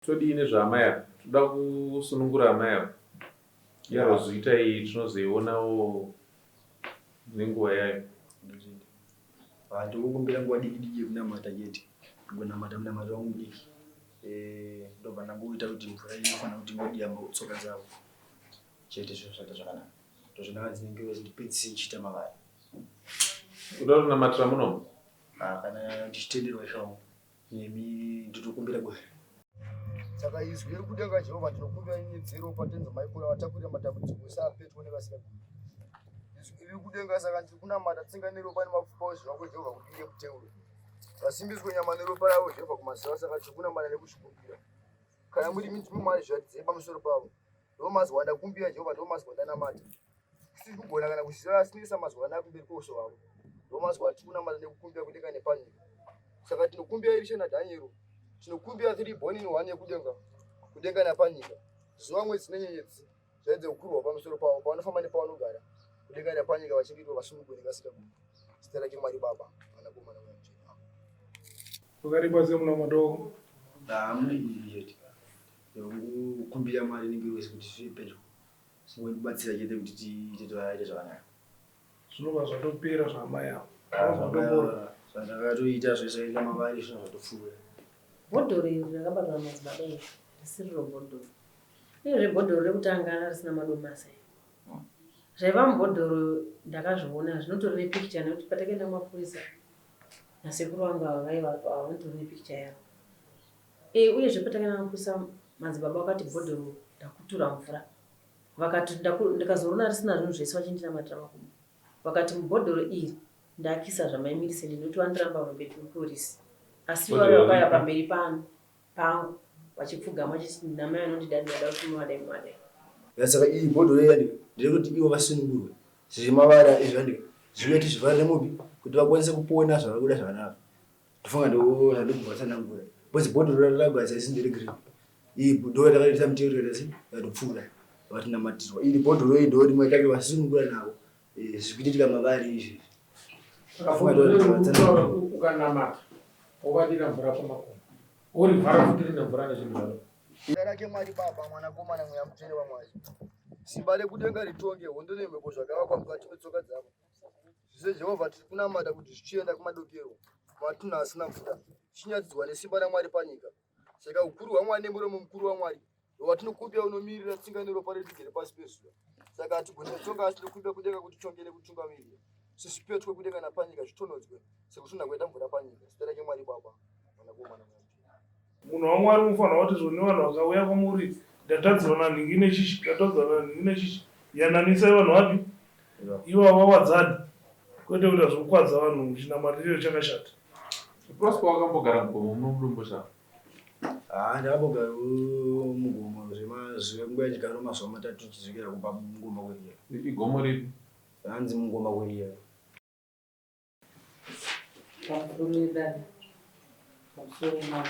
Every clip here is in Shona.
Todii nezvaamai ava? Toda kusunungura amai ava. Yarozoita iyi tinozoionawo nenguva yayo. Ah, ndikukumbira nguva diki diki yekunamata chete. Ndingonamata munamato wangu mudiki. Eh, ndobva ndangoita kuti mvura inofanira kuti ingodiya tsoka dzavo. Chete zvinhu zvaita zvakanaka. Ndozvandanga ndinenge ndipedzise ndichiita mavari. Uda kunamatira muno? Ah, kana ndichitenderwa zvangu. Nemi ndinokumbira gwara. Saka izwi riri kudenga Jehovha ndinokumbira nyenyedzi yeropa tenzi maikura vatakurira matambudziko ese apetwa nevasingagumi. Izwi riri kudenga saka ndiri kunamata tsinga neropa nemapfupa ozvi zvako Jehovha kuti iye muteuro. Vasimbiswe nyama neropa ravo Jehovha kumazuva saka tiri kunamata nekuzvikumbira. Kana muri midzimu Mwari zviratidzei pamusoro pavo. Ndiwo mazuva andakumbira Jehovha ndiwo mazuva andanamata. Tisiri kugona kana kuziva asi tinoisa mazuva anaya kumberi kweuso hwavo. Ndiwo mazuva atiri kunamata nekukumbira kudenga nepanyika. Saka tinokumbira Erisha naDhaniero. Tinokumbira tiri born in one yekudenga. Kudenga napanyika. Zuva mwedzi nenyenyedzi zvaidze kukurwa pamusoro pavo pavanofamba nepavanogara. Kudenga napanyika vachengetwa vasunungurwe nekasika gumi. Zita rake Mwari Baba, Mwanakomana Mweya Mutsvene. Amen. Wakaripa semunamato wako? Hamudiki chete. Kukumbira Mwari nengirozi kuti zvive pedyo. Singondibatsira chete kuti tiite toaite zvakanaka. Zvinobva zvatopera zvaamai avo. Zvatopora. Zvandakatoita zvese enda mavari zvino zvatopfuura. Bhodhoro iri rakabatwa namadzibaba iri risiriro bhodhoro. Uyezve bhodhoro rekutanga risina madomasi aya. Zvaiva mubhodhoro ndakazviona zvinotori nepicture nekuti patakaenda kumapurisa nasekuru vangu ava vaivapo ava vanotori nepicture yavo. Eh, uyezve patakaenda kumapurisa madzibaba vakati bhodhoro ndakutura mvura. Vakati ndikazoona risina zvinhu zvese vachindinamatira makumbo. Vakati mubhodhoro iri ndakisa zvamaimiriseni nekuti vandiramba pamberi pemupurisi. Asi ivo Bhodhoro vakauya ripi? pamberi pano pangu vachipfugama vachiti namai vanondida ndingada kuti muvadai muvadai. Ya saka iyi bhodhoro iya ndika nderekuti ivo vasunungurwe zviri mavara izvi andika zviuye tizvivharire mupi kuti vakwanise kupona zvavari kuda zvakanaka. Ndofunga ndo zvandikubva tsanangura because bhodhoro rakagadzira isi ndere green iyi ndo rakatoita mutero rikaita sei rikatopfuura vakatinamatirwa iri bhodhoro iri ndo rimwe take vasunungura navo eh, zviri kuitika mavari izvi Saka bhodhoro iri urikutaura ukanamata wovadira mvura pamakumbo worivhara futi rine mvura nezvinhu zvaro. Zita rake Mwari Baba, Mwanakomana, Mweya Mutsvene waMwari. Simba rekudenga ritonge hondo nemhepo zvakavakwa mukati metsoka dzavo. Zvise Jehovha tiri kunamata kuti zvichienda kumadokero, kumatunhu asina mvura, zvichinyatidzwa nesimba raMwari panyika. Saka ukuru hwaMwari nemuromo mukuru waMwari watinokumbira unomirira tsinga neropa redu rigere pasi pezuva. Saka hatigone kutonga asi tinokumbira kudenga kuti tonge nekutungamirira. Sezvipetwe kudenga napanyika zvitonhodzwe sekutonha kwaita mvura panyika. Zita rake Mwari Baba, Mwanakomana, Mweya Mutsvene. Munhu waMwari unofanirwa kuti zvoni vanhu vakauya kwamuri ndatadzirwa nanhingi nechichi ndatadzirwa nanhingi nechichi yananisai vanhu vapi ivavo vawadzani kwete kuita zvokukwadza vanhu chinamatiriro chakashata. Prosper wakambogara mugomo muno muDomboshava? Haa ndakambogara mugomo zvemazuva nguva yechigaro mazuva matatu tichidzokera kumba mungoma kweriya. Igomo ripi? Hanzi mungoma kweriya. Pamusoro yedare. Pamusoro mama.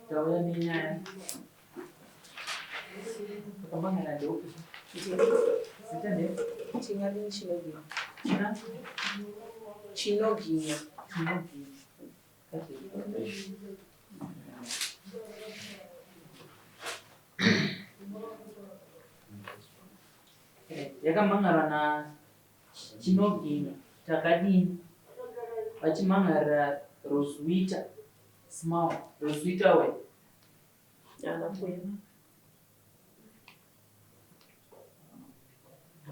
Tauya nenyaya. Wakamangana ndeupi? Zita ndei? Chingadini chinoginya. China? Chinoginya. Chinoginya. Yakamhan'arwa na Chinobwinya Takadini vachimhan'arira Roswitha Small Roswitha we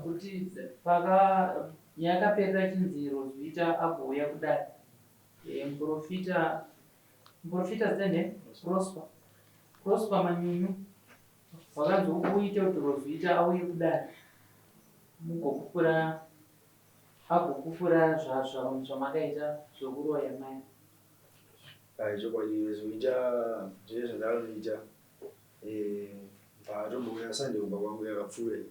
Kuti paka nyaya yakaperera chinzi Roswitha agouya kudare eh, muprofita muprofita zita nde Prosper Prosper Manyunyu Wakanzi uite kuti Roswitha auye kudare mugopupura agopupura zvamakaita zvekuroya mai. Ayi chokwadi Roswitha ndine zvandakanoita eh, paatombouya Sunday kumba kwangu yakapfuura iyi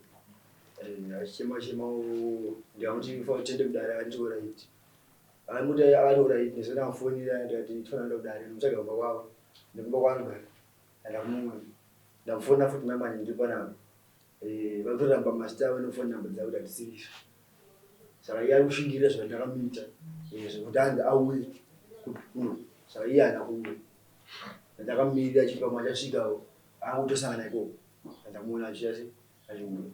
eh, achichema chema ndikamuti fa tiende kudare akanditi alright akamuti akati alright ndizondamufonera ndikati tifanira kuenda kudare ndomutsvaga kumba kwavo nekumba kwaanogara Ndamuona. Ndamufona futi mai manje ndiri panapa. Eh, vakutoramba mazita avo nefoni number dzavo kuti hatisiriso. Saka iye ari kushingirira zvandakamuita. Eh, zvekuti anzi auye kuno. Saka iye haana kuuya. Ndakamumirira achiti pamwe achasvikawo angotosangana ikoko. Ndamuona achiita sei achiuya.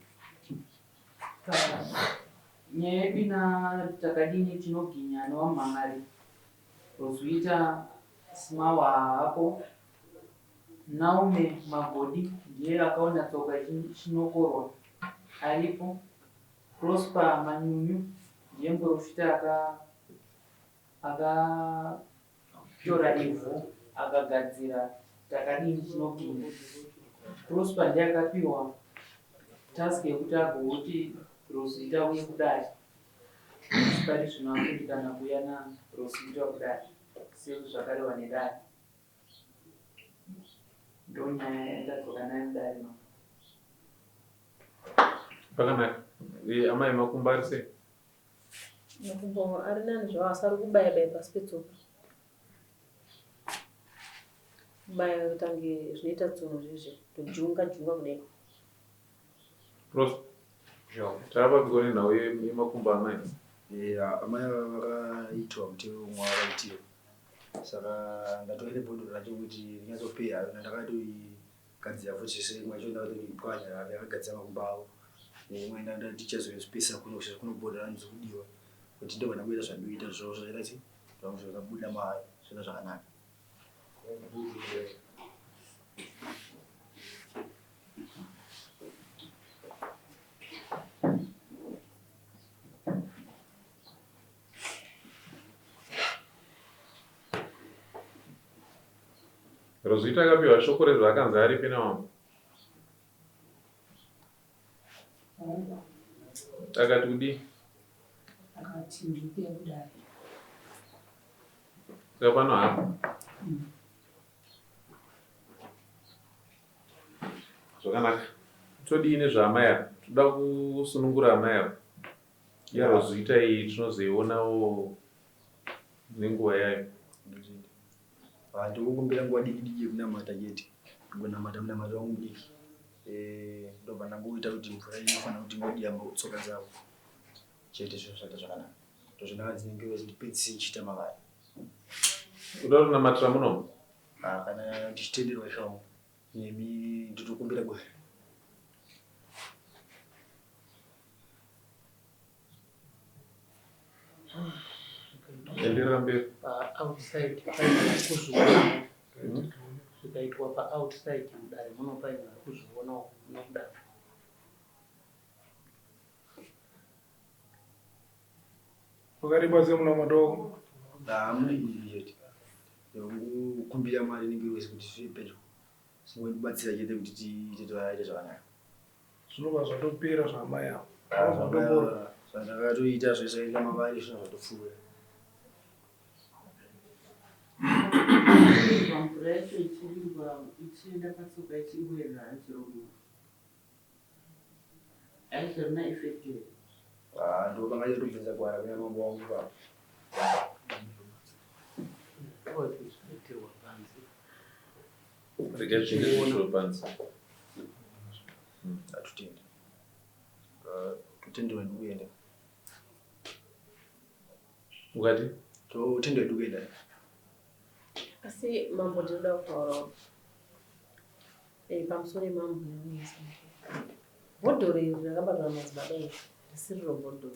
Nyaya yedu ina takadini tinoginya newamhangari Roswita Smawa haapo Naume Magodi ndiye akaona tsoka ichinokorwa aripo Prosper Manyunyu ndiye muporofita akatora ivhu akagadzira takadini chinopinda. Prosper ndiye akapiwa task yekuti agoti Rosita uye kudare. Asi pari zvino akundikana kuuya naRosita kudare sezvakarehwa nedare. Ndonyaya yandadzoka nayo mudare mambo. Pakanaka. Eh, amai makumbo ari sei? Makumbo ari nani zvawo asi ari kubaya baya pasi petsoka. Kubaya kutange zvinoita tsono zvezve kujunga junga kudai. Prof. Tava papiko nenhau yemakumbo amai? Yeah, amai ava vakaitwa mutemo umwe wavakaitiwa saka ndatora nebhodhoro racho kuti rinyatsopera ndakatoigadzira futi zvese imwe yacho ndakatoipwanya yakagadzira makumbo avo neimwe ndatichazoipisa kuno kuno bhodhoro ranzi kudiwa kuti ndobva ndangoita zvandoita zvavo zvaita sei zvakabuda maari zvaita zvakanaka. Roswitha akapiwa shoko rezvaakanzi aripi namambo. Akati kudii? Akati ndikuya kudare. Saka pano hapo. Zvakanaka. Todii nezvaamai ava? Toda kusunungura amai ava. YaRoswitha iyi tinozoionawo nenguva yayo. Ah, ndikukumbira nguva diki diki yekunamata chete. Ndigonamata munamato wangu mudiki. Eh, ndobva ndangoita kuti mvura inofanira kuti ingodiya tsoka dzavo. Chete zvinhu zvaita zvakanaka. Ndozvandanga ndinenge ndipedzise ndichiita mavari. Uda kunamatira munomu? Ah, kana ndichitenderwa zvangu nemi ndinokumbira gwara. Enderera mberi. Paoutside paine vari kuzvionawo. Zvikaitwa paoutside mudare muno paine vari kuzvionawo muno mudare. Wakareba sei munamato wako? Hamudiki chete. Ndikukumbira Mwari nengirozi kuti zvive pedyo. Singondibatsira chete kuti tiite toaite zvakanaka. Zvinobva zvatopera zvaamai avo. Zvatopora. Zvandakatoita zvese zvaiita mavari zvino zvatopfuura. Mvura yacho ichiringwa ichienda patsoka ichingoerera hanzi romwa. Haizorina effect here? Ah, ndo panga chatobvunza gwara kuna mambo wangu papa. Zvinoitirwa panze. Rega zvinge zvichiitwa panze. Atutende. Totendera ndikuenda. Ukati? Totendera ndikuenda. Asi mambo ndinoda kutaurawo. Eh, pamusoro yemambo nemuisa. Bhodhoro iri rakabatwa namadzibaba iri risiriro bhodhoro.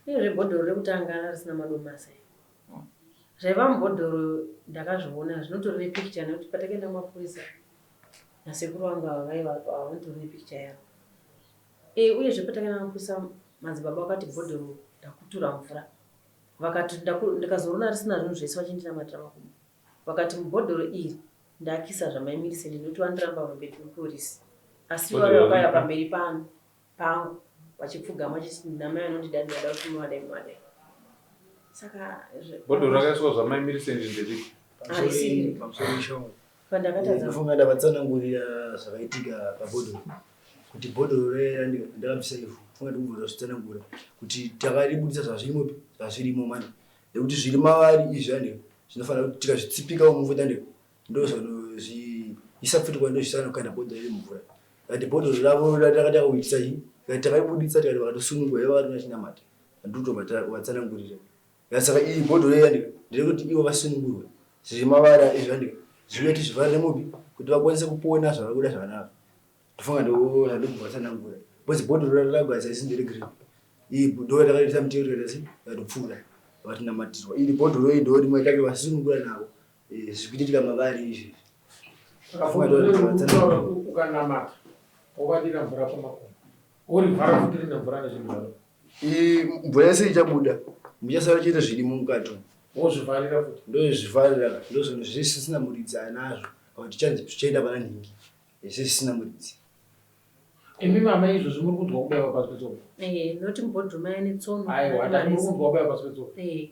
Uyezve bhodhoro rekutanga risina madomasi aya. Zvaiva mubhodhoro ndakazviona zvinotori nepicture nekuti patakaenda kumapurisa nasekuru vangu ava vaivapo ava vanotori nepicture yavo. Eh, uyezve patakaenda kumapurisa madzibaba vakati bhodhoro ndakutura mvura. Vakati ndikazoona risina zvinhu zvese vachindinamatira makumbo. Vakati mubhodhoro iri ndakisa zvamai Millicent nekuti vandiramba pamberi pepolisi. Asi ivo Bhodhoro vakauya ripi? pamberi pano pangu vachipfugama vachiti ndinamai anondida ndikada kuti muvadai muvadai. Saka Bhodhoro rakaiswa zvamai Millicent nderipi? Harisiri. Pamusoro shongo. Pandakatadza Ndofunga ndavatsanangurira zvakaitika pabhodhoro kuti bhodhoro raya ndakabvisa ivhu funga ndikubva ndazvitsanangura kuti takaribudisa zvazvirimopi zvazvirimo mani nekuti zviri mavari izvi ande zvinofanira kuti tikazvitsipikawo mumvura ande ndozvanozviisa futi kwandozvisa anokanda bhodhoro iri mumvura kati bhodhoro ravo rakatanga kuitisa chii kati takaribudisa tikati vakatosunungwa ivo vakati vachinamata ndikutovatsanangurira saka iyi bhodhoro iya ndeka nderekuti ivo vasunungurwe zviri mavara izvi andeka Zviuye tizvivharire mupi kuti vakwanise kupona zvavari kuda zvakanaka. Ndofunga ndo zvandikubva tsanangura. Because bhodhoro rakagadzira isi ndere green. Iyi ndo rakatoita mutero rakaita sei rakatopfuura vakatinamatirwa. Iri bhodhoro iri ndo rimwe take vasunungura navo. Eh, zviri kuitika mavari izvi. Ukanamata wovadira mvura pamakumbo worivhara futi rine mvura nezvinhu zvaro. Mvura yese ichabuda muchasara chete zvirimo mukati umu. Wozvivharira futi. Ndozvivharira ndozvinhu zvisina muridzi anazvo kuti zvichaenda pana nhingi. Zvese zvisina muridzi. Imi mama izvozvi muri kunzwa kubaiwa pasi petsoka? Eh, noti mubhodhuru maya netsono. Aiwa, ndati muri kunzwa kubaiwa pasi petsoka. Eh.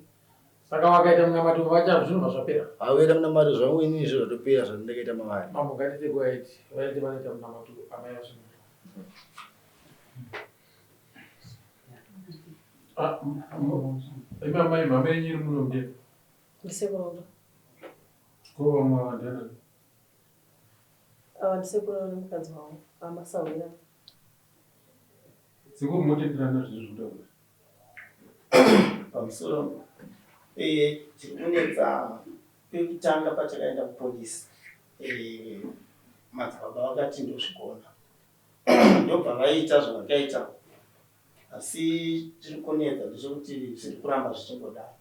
Saka wakaita munamato vacha zvinobva zvapera. Vakaita munamato zvangu ini izvo zvatopera zvandakaita mavari. Mambo ngatite go ahead. Vaite vanoita munamato amai vasunungura. Ah, imi amai mhama yenyu iri muno ndiye. Ndisekuru. Ko vamwe ava ndianani? Ava ndisekuru nemukadzi wavo amasahwira. Sekuru motenderana zviri zvekutaura. Pamusoro eh, chiri kunetsa pekutanga patakaenda kupolisi eh, madzibaba vakati ndozvigona ndobva vaita zvavakaita asi chiri kunetsa ndechekuti zviri kuramba zvichingodaro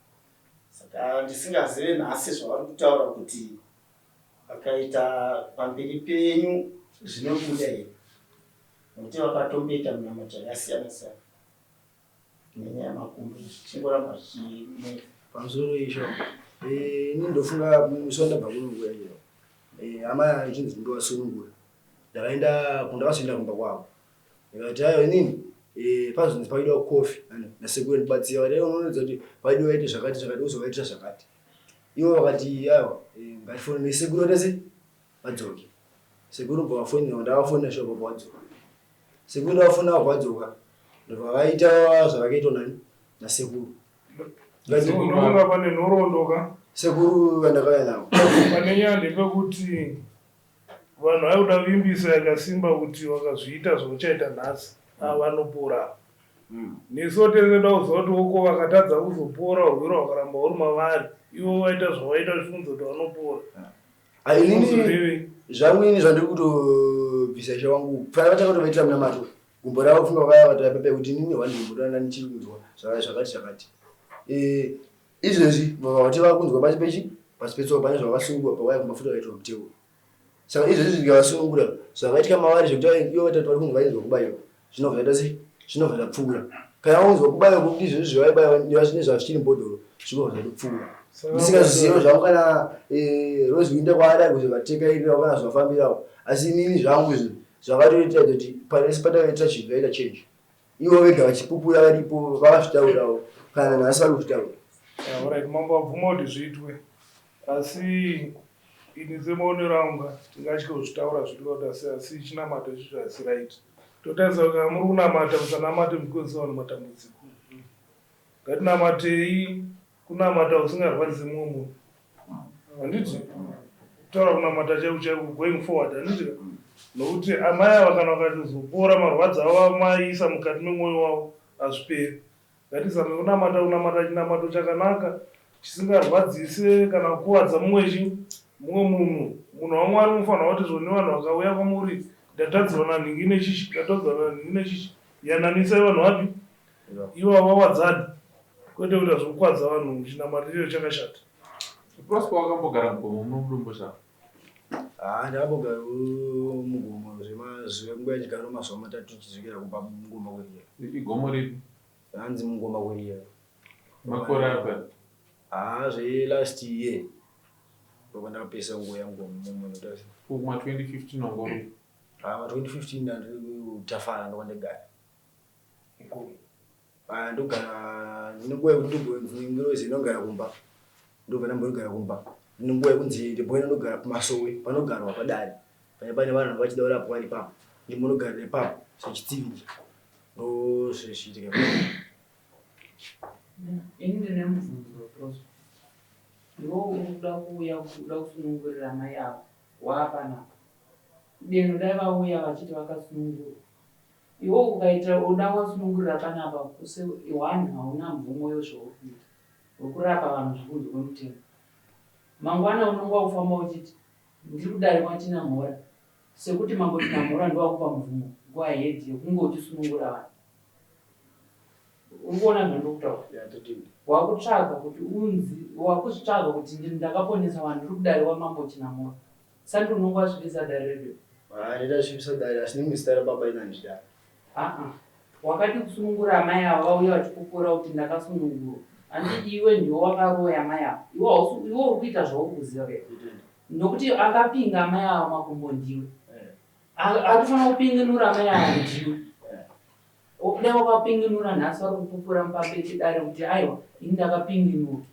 saka ndisingazive nhasi zvavari kutaura kuti Vakaita pamberi penyu zvinobuda here? Nokuti vakatomboita minamato yakasiyana siyana nenyaya yemakumbo zvichingoramba zvichinetsa. Pamusoro isho eh, ini ndofunga musi wandabva kuno nguva iyo eh, hama ichinzi ndovasunungura ndakaenda kundakazoenda kumba kwavo ndikati ayo inini eh, pazonzi paidiwa kofi nasekuru ndibatsira vakati unoratidza kuti paidiwa ite zvakati zvakati uzovaitira zvakati Ivo vakati aiwa eh, ngatifonere sekuru vatese vadzoke. Sekuru ndobva vafonera ndavafonera shuwa baba vadzoka. Sekuru ndavafonera vabva vadzoka ndobva vaita zvavakaitwa nani nasekuru. Unoona pane nhoroondo ka? Sekuru vandakauya navo. Pane nyaya ndepekuti vanhu vaikuda vimbiso yakasimba kuti vakazviita zvauchaita nhasi vanopora. Nesuwo tese toda kuziva kuti ko vakatadza kuzopora urwere hwakaramba huri mavari ivo vaita zvavaita vachifunza kuti vanopora. Ah, inini zvangu ini zvandiri kutobvisa ishe wangu fana vatanga kutovaitira munamato gumbo ravo funga vaya vataipepe kuti inini one gumbo rana ndichiri kunzwa zvakati zvakati eh, izvezvi vati vakunzwa pasi pechi pasi petsoka pane zvavasungwa pawaya kumafuta akaitwa muteuro Saka izvozvi ndikavasunungura zvakaitika mavari zvekuti ivo vatatu vari kunzi vainzwa kubaiwa zvinobva zvaita sei zvinobva zvapfuura kana vaunzwa kubaiwa kwekuti izvozvi zvavaibaiwa nezvazvichiri mubhodhoro zvinobva zvatopfuura ndisingaziviwo zvangu kana eh, rose kuinda kwaada kuzovatekairirawo kana zvafambirawo asi inini zvangu izvi zvakatoita kuti panese patakaita chinhu zvaita change ivo vega vachipupura varipo vakazvitaurawo kana nhasi vari kuzvitaura Alright, mambo abvuma kuti zviitwe asi Ini semaonero angu ka tingatye kuzvitaura zviri kuti asi asi chinamato ichocho hasi right. Totarisa kuti kana muri kunamata musanamate muchikonzesa vanhu matambudziko. Ngatinamatei kunamata kusingarwadzise mumwe munhu. Handiti? Kutaura kunamata chaiko chaiko going forward handiti ka? Nokuti amai ava kana vakatozopora marwadzo avo amaisa mukati memwoyo wavo hazviperi. Ngatizame kunamata kunamata chinamato chakanaka chisingarwadzise kana kukuvadza mumwe chi mumwe munhu. Munhu waMwari unofanirwa kuti zvoni vanhu vakauya kwamuri ndatadzirwa nanhingi nechichi ndatadzirwa nanhingi nechichi yananisai vanhu vapi ivavo vawadzani kwete kuita zvekukwadza vanhu chinamato ichocho chakashata. Prosper wakambogara mugomo muno muDomboshava? Haa ndakambogara mugomo zvemazuva nguva yechigaro mazuva matatu tichidzokera kumba mungoma kweriya. Igomo ripi? Hanzi mungoma kweriya. Makore api? Haa zve last year ndopandakapesa nguva yangu mumo ndotasi. Kuma 2015 wanga uri? Haa ma 2015 ndandiri kutafara ndokwandagara. Mugomo. Ah, ndogara ndine nguva yekuti ndogonzi ngirozi inogara kumba ndobva ndambonogara kumba ndine nguva yekunzi ndimboenda ndogara kumasowe panogarwa padare pane pane vanhu vachida kurapwa vari ipapo ndimbonogarira ipapo sechitsiviri ndozvezviitika Ini ndine mubvunzo Prosper. Iwe uri kuda kuuya kuda kusunungurira mai ava waapanapa. Deno dai vauya vachiti vakasunungurwa. Iwe ukaita uda wasunungurira panapa kuse one hauna mvumo yezvauri kuita wekurapa vanhu zvekunze kwemutemo. Mangwana unonga wakufamba uchiti Ndiri kudare kwaChinamhora sekuti Mambo Chinamhora ndovakupa mvumo go ahead yekunge uchisunungura vanhu. Uri kuona zvandiri kutaura? Wakutsvaga kuti unzi wakuzvitsvaga kuti ndakaponesa vanhu ndiri kudare kwaMambo Chinamhora. Sandi unonge wasvibisa dare redu. Ndasvibisa dare asi nemuzita rababa ina handidaro. Aa wakati kusunungura amai ava vauya vachipupura kuti ndakasunungurwa. Handiti iwe ndiwe wakaroya amai ava. Iwe hausi iwe uri kuita zvauri kuziva ke. Nokuti akapinga amai ava makumbo ndiwe. Atofanira kupinginura amai ava ndiwe. Dai wakapinginura nhasi vari kupupura mupapeti dare kuti aiwa ini ndakapinginura.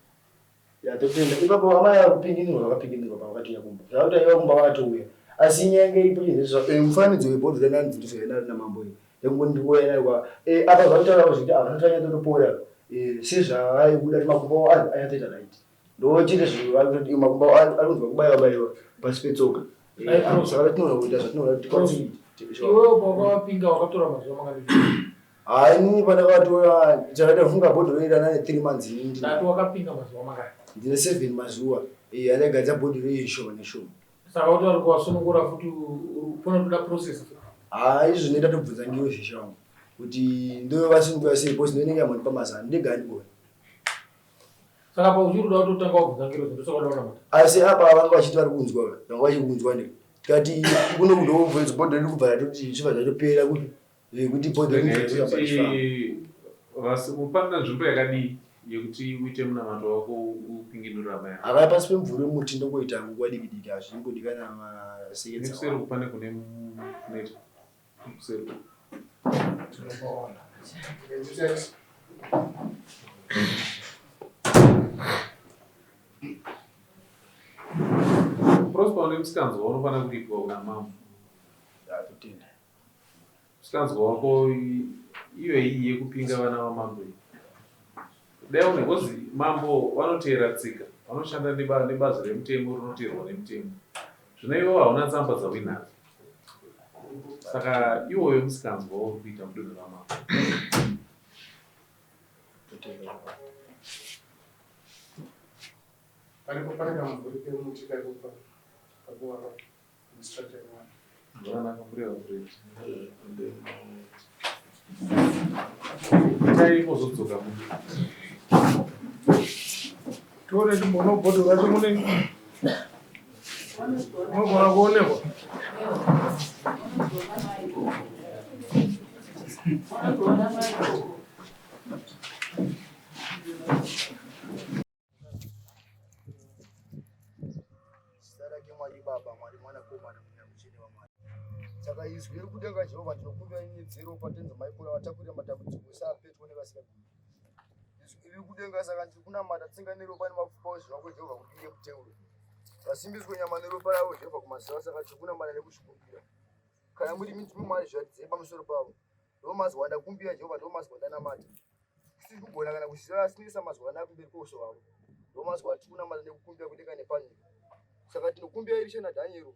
Ya totenda. Ipapo amai ava kupinginurwa vakapinginurwa pavakatouya kumba. Zvakuti aiva kumba vakatouya. Asi nyaya yange iripo chete eh, mufananidzo webhodhi rananzi ndizvo nari namambo iyi. Ndikungoti ndikuuya nayo kwa eh apa zvakutaura kuti ava vanoti vanyatotopora eh sezvavaibuda kuti makumbo avo anyatoita right. Ndo chete zvinhu vari kutoti makumbo avo ari kunzwa kubaiwa baiwa pasi petsoka. Eh, saka tinoona kuita zvatinoona kuti tikwanise kuita. Iwewe pawakavapinga wakatora mazuva mangani? Hayi inini pandakatora chakaita funga bhodhoro iri rana 3 months inini. Ndati wakapinga mazuva mangani? Ndine 7 mazuva. Eh andagadza bhodhoro iri shoma neshoma. Saka kuti vari kuvasunungura futi panotoda process futi. Haa izvi zvinoita tobvunza ngiwe zvishangu kuti ndovasunungura sei because ndoinenge yamondipa mazano ndega handigoni. Saka pa uchiri kuda kutotanga wabvunza ngirozi ndosaka uda kunamata. Asi apa vanga vachiti vari kunzwa vanga vachikunzwa ne tikati kuno kundobvunza bhodhoro riri kubva ratoti zvibva zvatopera kuti Yekuti bhodhi rinenge richifamba. Vasi upanda nzvimbo yakadii yekuti uite munamato wako upinginure hama yako? Akaya pasi pemumvuri wemuti ndongoita nguva diki diki hazvimbodikana masekedza. Nekuseri uku pane kune kunoita kuseri uku. Tinopaona. Prosper une musikanzwa unofanira kuripwa kuna mambo. Ndatotenda. Musikanzwa wako iyo iyi yekupinga vana vamambo iyi. Dai une because mambo vanoteera tsika, vanoshanda nebazi remutemo rinoteerwa nemutemo. Zvino iwewe hauna tsamba dzauinadzo. Saka iwoyo musikanzwa wauri kuita mudunhu ramambo. Paripo pane kamumvuri kemuti karipo pakuva Instructor one. Zvakanaka mbuya vafred. Itai mozodzoka muno. Tione timboona bhodho racho mune unogona kuonekwa. Zita rake Mwari Baba, Mwari Mwanakomana, Mweya Mutsvene waMwari. Saka izwi riri kudenga Jehovha ndinokumbira nyenyedzi yeropa tenzi maikora vatakurira matambudziko ese apetwa nevasingagumi. Izwi riri kudenga saka ndiri kunamata tsinga neropa nemapfupa ozvi vako Jehovha kuti iye muteuro. Vasimbiswe nyama neropa ravo Jehovha kumazuva saka tiri kunamata nekuzvikumbira. Kana muri midzi Mwari zviratidzei pamusoro pavo. Ndomazwa ndakumbira Jehovha ndomazwa ndanamata. Tisiri kugona kana kuziva asi tinoisa mazwa anaya kumberi kweuso hwavo. Ndomazwa atiri kunamata nekukumbira kudenga nepanyika. Saka tinokumbira Erisha naDhaniero.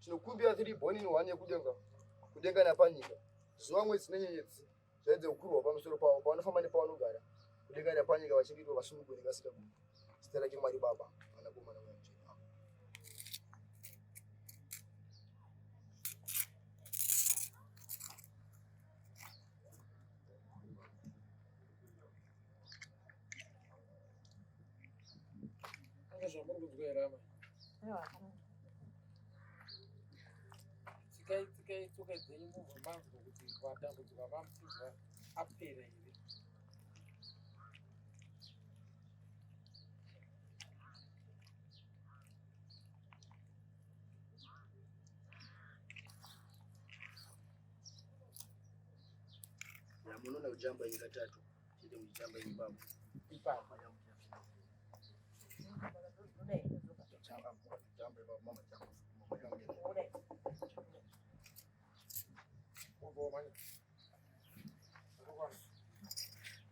Tinokumbira three born in one yekudenga. Kudenga napanyika. Zuva mwedzi nenyenyedzi zvaidze kukurwa pamusoro pavo pavanofamba nepavanogara. Kudenga napanyika vachengetwa vasunungurwe nekasika. Zita rake Mwari Baba, Mwanakomana Mweya Mutsvene. Amen. Pane zvamuri kunzwa here amai? Tsikai tsikai tsoka dzenyu mubva manzwa kuti matambudziko amamuchinzwa apera here. Munoona kujamba nyika tatu chete muchijamba ipapo Ipapo.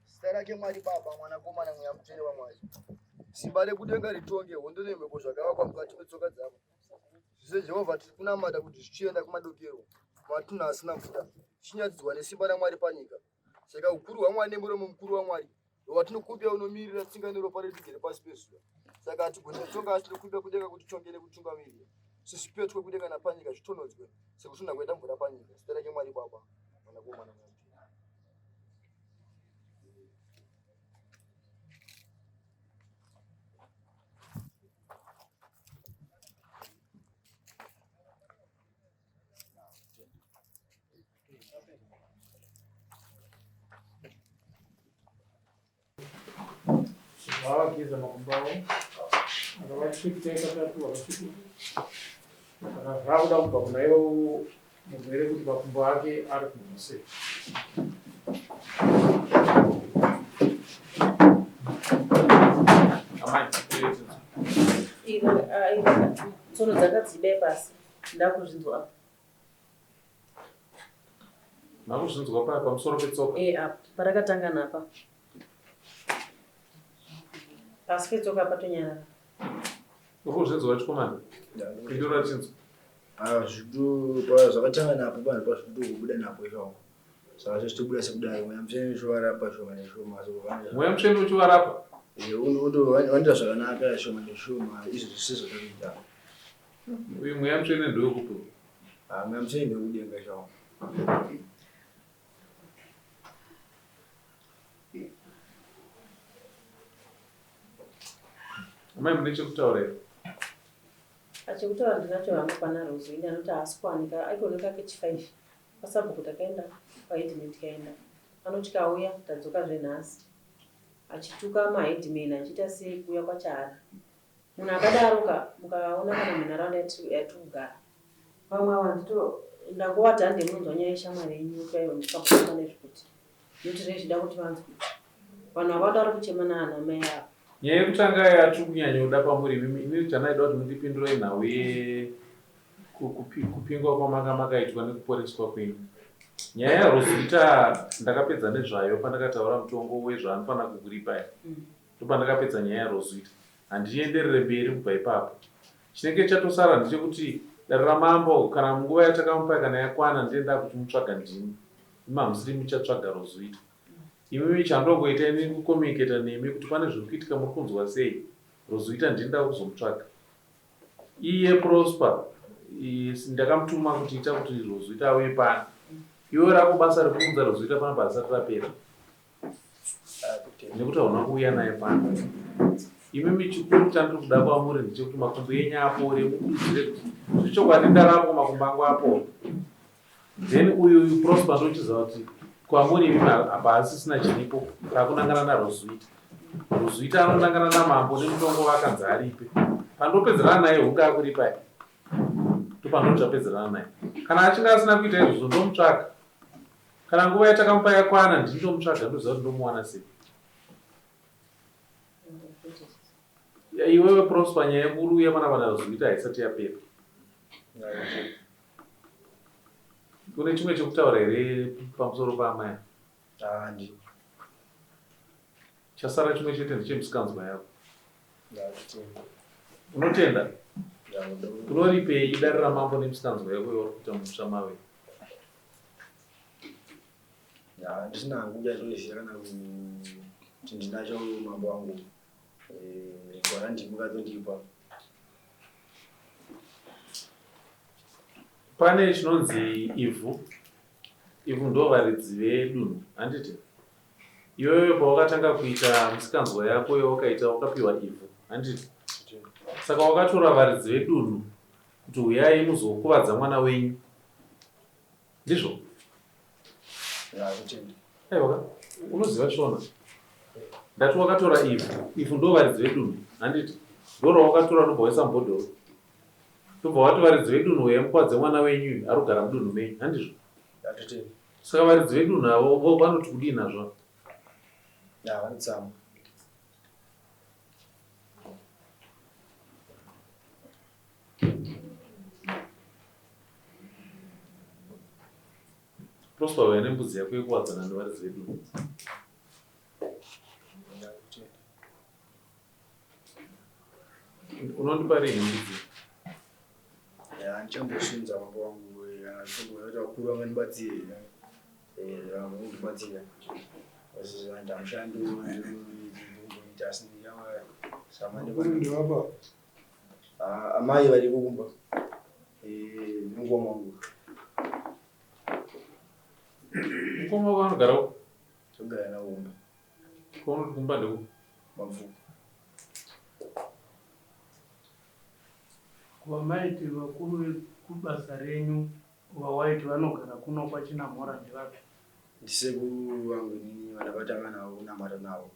Zita rake Mwari Baba, Mwanakomana, Mweya Mutsvene waMwari. Simba rekudenga ritonge hondo nemhepo zvakavakwa mukati metsoka dzavo. Zvise Jehovha tiri kunamata kuti zvichienda kumadokero, matunhu asina mvura, zvichinyatidzwa nesimba raMwari panyika. Saka ukuru hwaMwari nemuromo mukuru waMwari watinokumbira unomirira tsinga neropa redu rigere pasi pezuva. Saka hatigone kutonga asi tinokumbira kudenga kuti tonge nekutungamirira. Sisipetwe kudenga napanyika zvitonhodzwe sekutonha kwaita mvura panyika. Zita rake Mwari Baba, Mwanakomana Mweya Mutsvene. Vavageza makumbo avo akavatsveta katatu vakasvika saka zvakuda kubva kuna ivo murwere kuti makumbo ake ari kunzwa sei. Tsono dzakadzibe pasi ndakuzvinzwa apa. Makuzvinzwa paya pamusoro petsoka? Eh, apa parakatanga napa. Pasi petsoka patonyarara. Uri kuzvinzwa chikomana? Pindura chinzwa. Ah, zvito zvakatanga napo panhu pazvito kubuda napo izvavo. Saka zvitobuda sekudai mweya mutsvene uchivarapa shoma neshoma. Mweya mutsvene uchivarapa? Eh, unoita zvakanaka shoma neshoma izvo zvese zvatakuita. Uyu mweya mutsvene ndewekupi? Ah, mweya mutsvene ndewekudenga zvawo. Amai mune chekutaura here? Chekutaura ndinacho hangu pana Rose ini anoti haasi kuwanika aikooneka kechi5 pasabhuku takaenda kwaheadman tikaenda anoti kauya tadzoka zvenhasi achituka maheadman achiita sei kuuya kwachahara Munhu akadaro ka mukaona kana munharaunda yatiri kugara vamwe ava ndito ndangovati hande munonzwa nyaya yeshamwari yenyu chaiyo ndikabvuma nezvekuti nekuti zvezvida kuti vanzwe vanhu vakawanda vari kuchema naana mai ava. Nyaya yekutanga yatiri kunyanyoda pamuri imimi inini chandaida kuti mundipindure nhau yekupingwa kwamanga makaitwa nekuporeswa kwenyu. Nyaya yaRosita ndakapedza nezvayo pandakataura mutongo wezvaanofanira kukuripai. Ndopandakapedza nyaya yaRosita. Handienderere mberi kubva ipapo. Chinenge chatosara ndechekuti dare ramambo kana nguva yatakamupa kana yakwana ndiye ndakuchimutsvaga ndini. Imi hamusiri muchatsvaga Roswitha. Imimi chandongoita ini kucommunicata nemi kuti pane zviri kuitika muri kunzwa sei. Roswitha ndini ndakuzomutsvaga. Iye Prosper ndakamutuma kuti ita kuti Roswitha auye pano. Iwe rako basa rekuunza Roswitha panapa harisati rapera. Nekuti hauna kuuya naye pano. Imimi chikuru chandiri kuda kwamuri ndechekuti makumbo enyu apore mukurudzire kuti zvechokwadi ndarapwa makumbo angu apore. Then uyu uyu Prosper ndochiziva kuti kwamuri imimi apa hasisina chiripo rakunangana naRoswita. Roswita anonangana namambo nemutongo vakanzi aripe. Pandopedzerana naye hunga akuripai. Ndopandinochapedzerana naye. Kana achinge asina kuita izvozvo ndomutsvaga. Kana nguva yatakamupa yakwana ndini ndomutsvaga ndoziva kuti ndomuwana sei. Iwewe Prosper nyaya yekuri uya pana vana Zwiita haisati yapera. Une chimwe chekutaura here pamusoro paamai? Handi. Chasara chimwe chete ndechemusikanzwa yako. Unotenda? Unoripei dare ramambo nemusikanzwa yako yauri kuita mumusha mave? Handisina hangu chatoziva kana kuti ndinacho mambo wangu. Eh, gwara ndimi katondipa. Pane chinonzi ivhu. Ivhu ndo varidzi vedunhu, handiti? Iwewe pawakatanga kuita musikanzwa yako yawakaita wakapiwa ivhu, handiti? Saka wakatora varidzi vedunhu kuti huyai muzokuvadza mwana wenyu. Ndizvo? Aiwa, unoziva Shona. Ndati wakatora ivhu. Ivhu ndo varidzi vedunhu, handiti? Ndorawakatora ndobva waisa mubhodhoro. Ndobva wati varidzi vedunhu huyai mukuvadze mwana wenyu uyu ari kugara mudunhu menyu, handizvo? Saka varidzi vedunhu avo vo vanoti kudii nazvo? Ya, vanotsamwa. Prosper uya nembudzi yako yekuwadzana nevaridzi vedunhu. Unondipa rini mbudzi? Ya, ndichambosunza mambo wangu kana vakuru vangandibatsire. Eh, vangandibatsira. Asi ndamushando ndinoita asi Vakuru ndevapa. Ah, amai variko kumba. Mukoma wangu. Mukoma wako anogara uko? Togara navo kumba. Kwaunoti kumba ndeupi? Mabvuku. Wamaiti vakuru vekubasa renyu vawaiti vanogara kuno kwaChinamhora ndevapi? Ndisekuru vangu inini vandakatanga navo kunamata navo.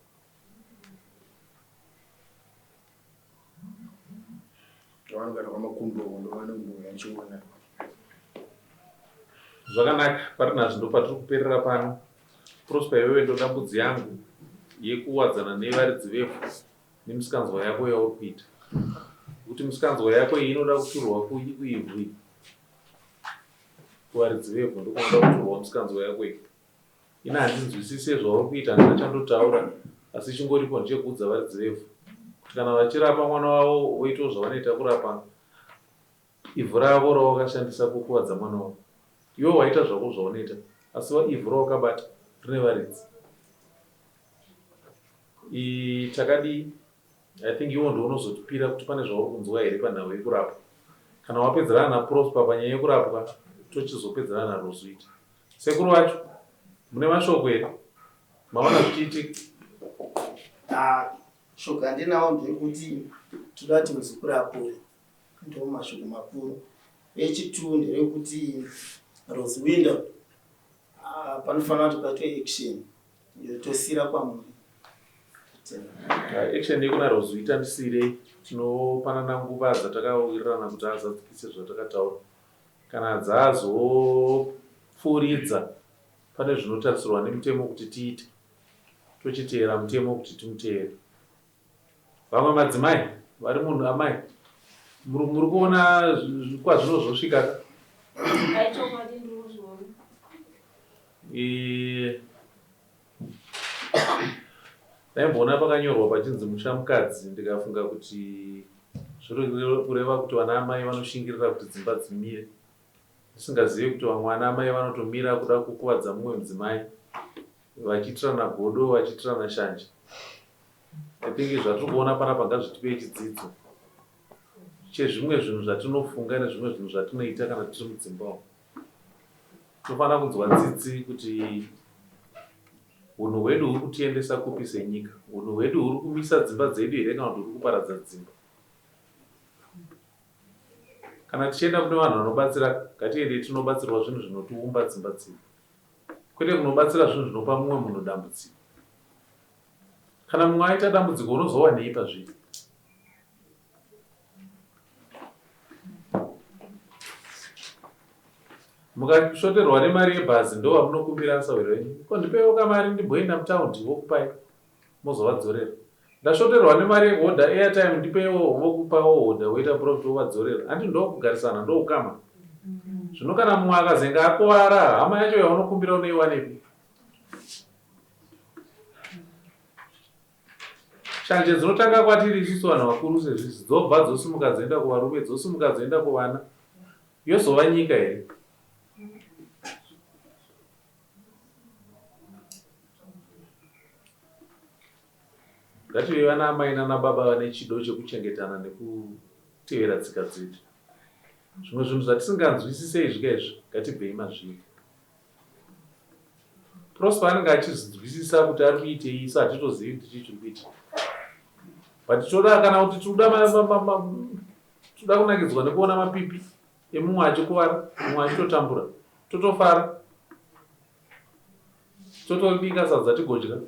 Vanogara kwaMakumbo uko ndovanombouya ndichiona. Zvakanaka, pari nhasi ndopatiri kuperera pano. Prosper iwewe ndoda mbudzi yangu yekuwadzana nevaridzi vevhu nemisikanzwa yako yauri kuita. Kuti misikanzwa yako iyi inoda kuturwa kuivhu iyi. Kuvaridzi vevhu ndokunoda kuturwa misikanzwa yako iyi. Ini handinzwisise zvauri kuita handina chandotaura asi chingoripo ndechekuudza varidzi vevhu kuti kana vachirapa mwana wavo voitawo zvavanoita kurapa ivhu ravo rawakashandisa kukuvadza mwana wavo. Iwe waita zvako zvaunoita asi ivhu rawakabata rine varidzi. Takadii? I think iwo ndiwo unozotipira kuti pane zvauri kunzwa here panhau yekurapwa. Kana wapedzerana naProsper panyaya yekurapwa tochizopedzerana naRosuita. Sekuru vacho mune mashoko here? Maona zvichiitika? Ah, shoko handinawo ndeyekuti toda kuti muzukuru apore ndo mashoko makuru. Rechitu nderekuti Rose Window ah, panofanira kuti paitwe action iyo tosira kwamuri. Ah, action yekuna Rose Window ndisirei tinopanana nguva dzatakawirirana kuti azadzikise zvatakataura. Kana dzazopfuuridza pane zvinotarisirwa nemutemo kuti tiite, tochiteera mutemo kuti timuteere. Vamwe madzimai vari munhu amai muri kuona kwazvinozosvika ka? Aichokwadi ndiri kuzviona. Ndaimboona pakanyorwa pachinzi musha mukadzi ndikafunga kuti zviri kureva kuti vana amai vanoshingirira kuti dzimba dzimire ndisingazive kuti vamwe vana amai vanotomira kuda kukuvadza mumwe mudzimai vachiitirana godo vachiitirana shanje. I think zvatiri kuona panapa ngazvitipei chidzidzo chezvimwe zvinhu zvatinofunga nezvimwe zvinhu zvatinoita kana tiri mudzimba umu. Tinofanira kunzwa tsitsi kuti hunhu hwedu huri kutiendesa kupi senyika. Hunhu hwedu huri kumisa dzimba dzedu here kana kuti huri kuparadza dzimba? Kana tichienda kune vanhu vanobatsira, ngatiendei tinobatsirwa zvinhu zvinotiumba dzimba dzedu, kwete kunobatsira zvinhu zvinopa mumwe munhu dambudziko. Kana mumwe aita dambudziko unozowanei pazviri? Mukashoterwa nemari yebhazi ndovamunokumbira asahwira venyu. Ko ndipeiwo kamari ndimboenda mutaundi vokupai mozovadzorera. Ndashoterwa nemari yekuhodha airtime ndipeiwo vokupawo hodha woita profit wovadzorera. Hanti ndokugarisana ndoukama. Zvino kana mumwe akazenga akuvara hama yacho yaunokumbira unoiwanepi? Shanje dzinotanga kwatiri isusu vanhu vakuru sezvizvi dzobva dzosimuka dzoenda kuvarume dzosimuka dzoenda kuvana yozova nyika here? Ngative vana amai nana baba vane chido chekuchengetana nekutevera tsika dzedu. Zvimwe zvinhu zvatisinganzwisise izvi ka izvi ngatibvei mazviri. Prosper anenge achizvinzwisisa kuti ari kuitei isu hatitozivi kuti chii chiri kuitika. But toda kana kuti tinoda toda kunakidzwa nekuona mapipi emumwe achikuvara mumwe achitotambura totofara totobika sadza tigodya.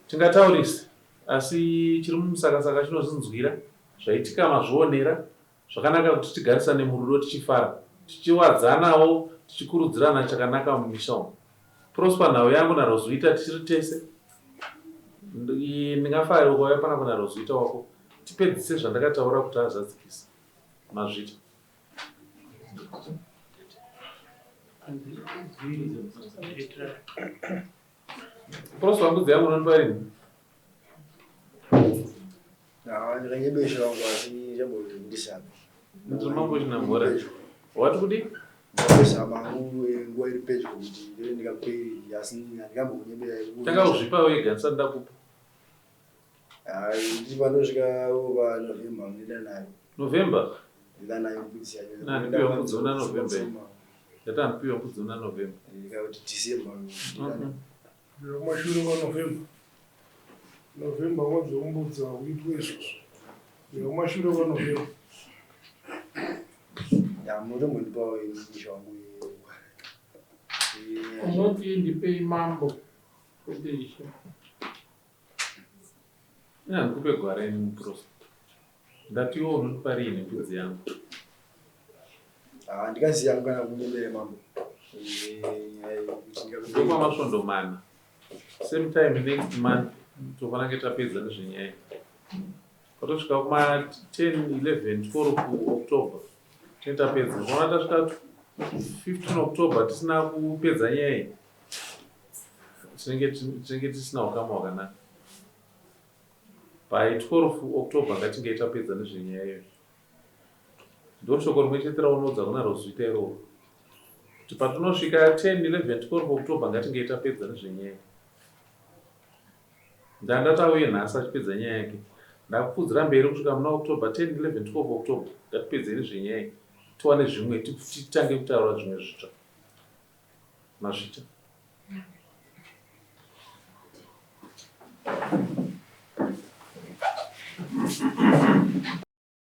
Tingataurise asi chiri mumusakasaka chinozvinzwira zvaitika mazvionera Zvakanaka kuti tigarisane murudo tichifara, tichiwadzanawo tichikurudzirana chakanaka mumisha umu. Prosper nhau yangu naRoswita tichiri tese. Ndingafare ukauya panapa naRoswita wako tipedzise zvandakataura kuti azadzikise. Mazvita. Prosper mbudzi yangu unondipa rini? Ndakanyebesha wangu asi chambondisaka. Ndiri mambo chinamhora. Wati kudii? Ndakazama hangu eh, nguva iri pedyo kuti ndove ndikaperi asi handingambokunyebera. Tanga kuzvipa wega ndisati ndakupa. Hayi ndiri panosvika pa November munoenda nayo. November? Ndikanayo mbudzi yacho. Handipiwa mbudzi una November. Ndati handipiwa mbudzi una November. Ndikauti December. Kumashure kwaNovember. November mwedzi wembudzi hauitwe izvozvo. Kumashure kwaNovember. Ya munotombondipawo isha wangu. Unoti ndipei mambo kwete ishe. Ina ndikupe gwara ini muprosta. Ndati iwe unondipa riini mbudzi yangu? Ah, ndikaziya kana kunyebere mambo. Ndopa masvondo mana. Same time next month tofanira kunge tapedza nezvenyaya. Patosvika kuma 10, 11, 12 October tinenge tapedza. Ukaona tasvika 15 October tisina kupedza nyaya iyi tinenge tisina ukama hwakanaka. By 12 October ngatinge tapedza nezvenyaya iyoyo. Ndoshoko rimwe chete raunoudza kuna Roswitha iroro. Kuti patinosvika 10, 11, 12 October ngatinge tapedza nezvenyaya. Ndandati auye nhasi achipedza nyaya yake. Ndakupfuudzira mberi kusvika muna October 10, 11, 12 October. Ngatipedzei nezvenyaya iyi. Tiwane zvimwe titange kutaura zvimwe zvitsva. Mazvita.